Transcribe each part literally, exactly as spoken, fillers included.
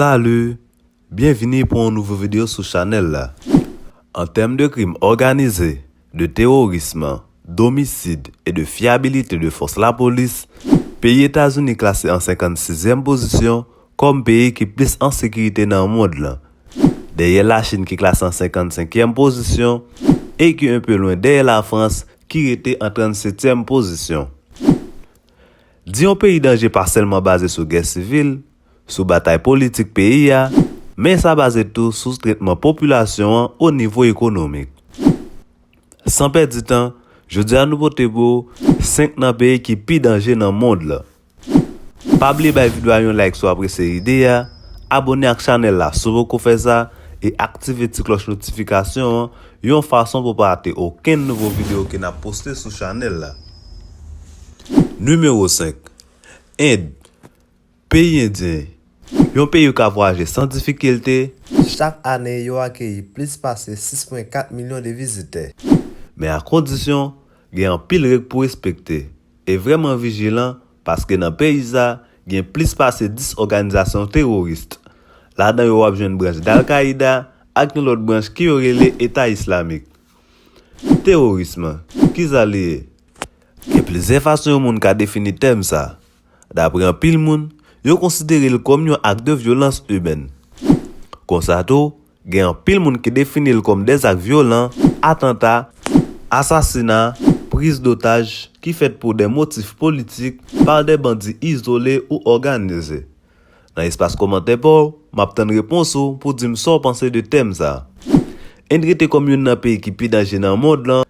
Salut! Byenvini pou yon nouvo videyo sou chanèl la. En termes de crimes organisés, de terrorisme, d'homicides et de fiabilité de force lapolis, peyi Etazini klase an senkannsizyèm pozisyon kòm peyi ki plis an sekirite nan mond lan. Dèyè Lachin ki klase an senkannsenkyèm pozisyon e ki enpe lwen dèyè Lafrans ki rete an trannsetyèm pozisyon. Di yon peyi danje pa sèlman baze sou gè sivil, sou batay politik peyi a, men sa baze tou sou tretman popilasyon an o nivo ekonomik. San pèdi tan, jodi a nou pote pou ou senk nan peyi ki pi danje nan mond lan. Pa bliye bay videyo a yon like si w apresye ide a, abòne ak chanèl la si w poko fè sa, e aktive ti klòch notifikasyon an yon fason pou w pa rate okenn nouvo videyo ke n ap poste sou chanèl la. Nimewo senk. End. Peyi Endyen. Yon peyi ou ka vwayaje san difikilte. Chak ane, yo akeyi plis pase sis pwen kat milyon de vizitè. Men a kondisyon, gen anpil règ pou respekte. E vrèman vijilan, paske nan peyi sa, gen plis pase dis òganizasyon teworis. Ladan yo w ap jwenn branch Al-Qaida ak yon lòt branch ke yo rele Eta Islamik. Teworism, kisa li ye? Gen plizyè fason yon moun ka defini tèm sa. Dapre anpil moun, yo konsidere l kòm yon ak de vyolans imèn. Konsa tou, gen anpil moun ki defini l kòm dèzak vyolan, atanta, asasina, priz dotaj ki fèt pou de motif politik pa de bandi izole ou òganize. Nan espas kòmantè pa w, m ap tann repons ou pou di m sa w panse de tèm sa. End rete kòm youn nan peyi ki pi danje nan mond lan,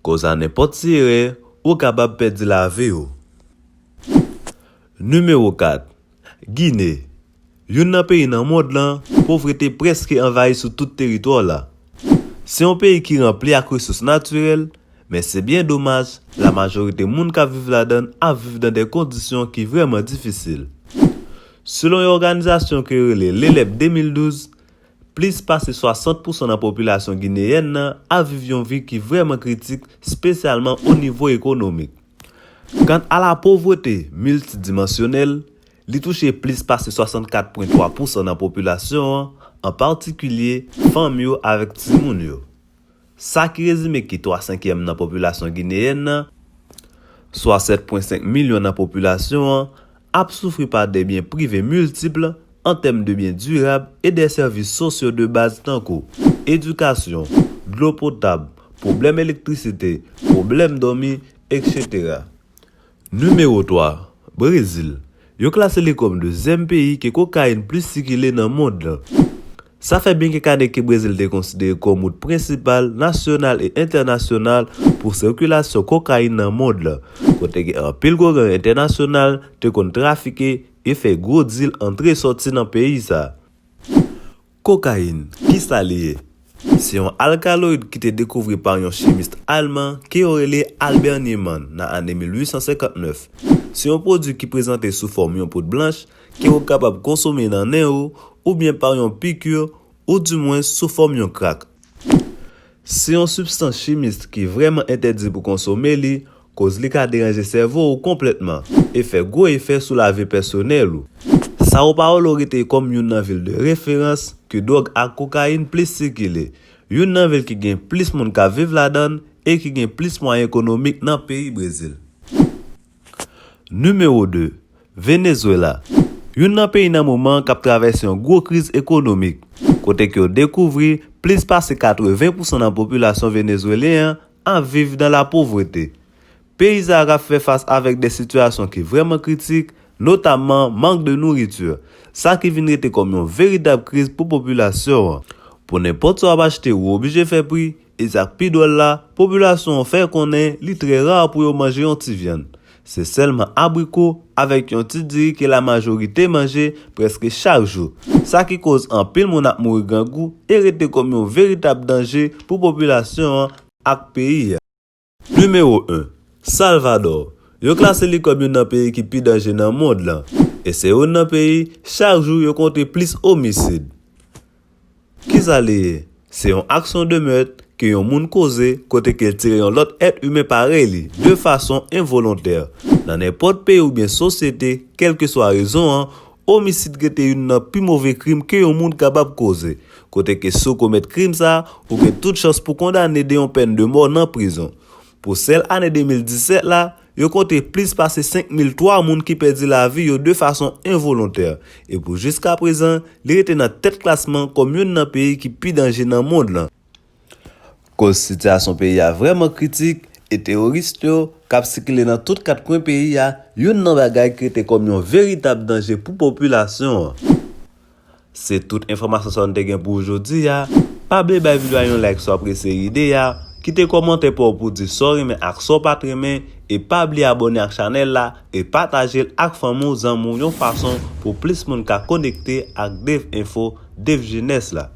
koz a nenpòt ti erè, ou kapab pèdi lavi w. Nimewo kat. Gine. Youn nan peyi nan mond lan, povrete prèske anvayi sou tout teritwa la. Se yon peyi ki ranpli ak resous natirèl, men se byen domaj, lamajorite moun k ap viv ladan l ap viv nan de kondisyon ki vrèman difisil. Selon yon òganizasyon ke yo rele L'ELEP de mil douz, plis pase swasant pousan nan popilasyon gineyèn nan ap viv yon vi ki vrèman kritik, espesyalman o nivo ekonomik. Kanta lapovrete miltidimansyonèl, li touche plis pase swasannkat pwen twa pousan nan popilasyon an, an patikilye fanm yo avèk timoun yo. Sa ki rezime ki twa senkyèm nan popilasyon gineyèn nan, swa sèt pwen senk milyon nan popilasyon an, ap soufri pa de byen prive miltip an tèm de byen dirab e de sèvis sosyo de baz tankou edikasyon, dlo potab, pwoblèm elektrisite, pwoblèm dòmi, etsetera. Nimewo twa, Brezil. Yo klase li kòm dezyèm peyi ke kokayin plis sikile nan mond lan. Sa fè byen kèk ane ke Brezil te konsidere kòm wout prensipal, nasyonal e entènasyonal pou sikilasyon kokayin nan mond lan, kote gen anpil gwo gang entènasyonal te konn trafike e fè gwo dil antre sòti nan peyi sa. Kokayin, kisa li ye? Se yon alkaloyid ki te dekouvri pa yon chimis alman ke yo rele Albert Niemann nan ane mil uit san senkant nèf. Se yon pwodui ki prezante sou fòm yon poud blanch ke ou kapab konsome nan nen ou oubyen pa yon piki oudimwens sou fòm yon krak. Se yon sibstans chimis ki vrèman entèdi pou konsome li, koz li ka deranje sèvo ou konplètman e fè gwo efè sou lavi pèsonèl ou. São Paulo rete kòm youn nan vil de referans ke dwòg ak kokayin plis sikile, youn nan vil ki gen plis moun k ap viv ladan l e ki gen plis mwayen ekonomik nan peyi Brezil. Nimewo de, Venezuela. Youn nan peyi nan moman an k ap travèse yon gwo kriz ekonomik, kote ke yo dekouvri plis pase katreven pousan nan popilasyon venezwelyen an ap viv nan lapovrete. Peyi sa a k ap fè fas avèk de sitiyasyon ki vrèman kritik, notamman mank de nouriti, sa ki vin rete kòm yon veritab kriz pou popilasyon an. Pou nenpòt sa w ap achte ou oblije fè pri, e sa k pi dwòl la, popilasyon an fè konnen li trè ra pou yo manje yon ti vyann. Se sèlman abriko avèk yon ti diri ke lamajorite manje prèske chak jou, sa ki koz anpil moun ap mouri grangou e rete kòm yon veritab danje pou popilasyon an ak peyi a. Nimewo en, Salvadò. Yo klase li kòm youn nan peyi ki pi danje nan mond lan, e se youn nan peyi chak jou yo konte plis omisid. Kisa li ye? Se yon aksyon de mèt ke yon moun koze kote ke l tire yon lòt èt imen parèy li de fason envolontè. Nan nenpòt peyi oubyen sosyete, kèlkeswa rezon an, omisid rete youn nan pi move krim ke yon moun kapab koze. Kote ke si w komèt krim sa, ou gen tout chans pou kondane de yon pèn de mò nan prizon. Pou sèl ane de mil disèt la, yo konte plis pase senk mil twa moun ki pèdi lavi yo de fason envolontè. E pou jiska prezan, li rete nan tèt klasman kòm youn nan peyi ki pi danje nan mond lan. Koz sitiyasyon peyi a vrèman kritik, e teworis yo, k ap sikile nan tout kat kwen peyi a, youn nan bagay ki rete kòm yon veritab danje pou popilasyon an. Se tout enfòmasyon sa nou te gen pou ou jodi a. Pa bliye bay videyo a yon like si w apresye ide a, kite kòmantè pa w pou di sa w renmen ak sa w pa t renmen, e pa bliye abòne ak chanèl la e pataje l ak fanmi w, zanmi w yon fason pou plis moun ka konekte ak Dev Info, Dev Jenès la.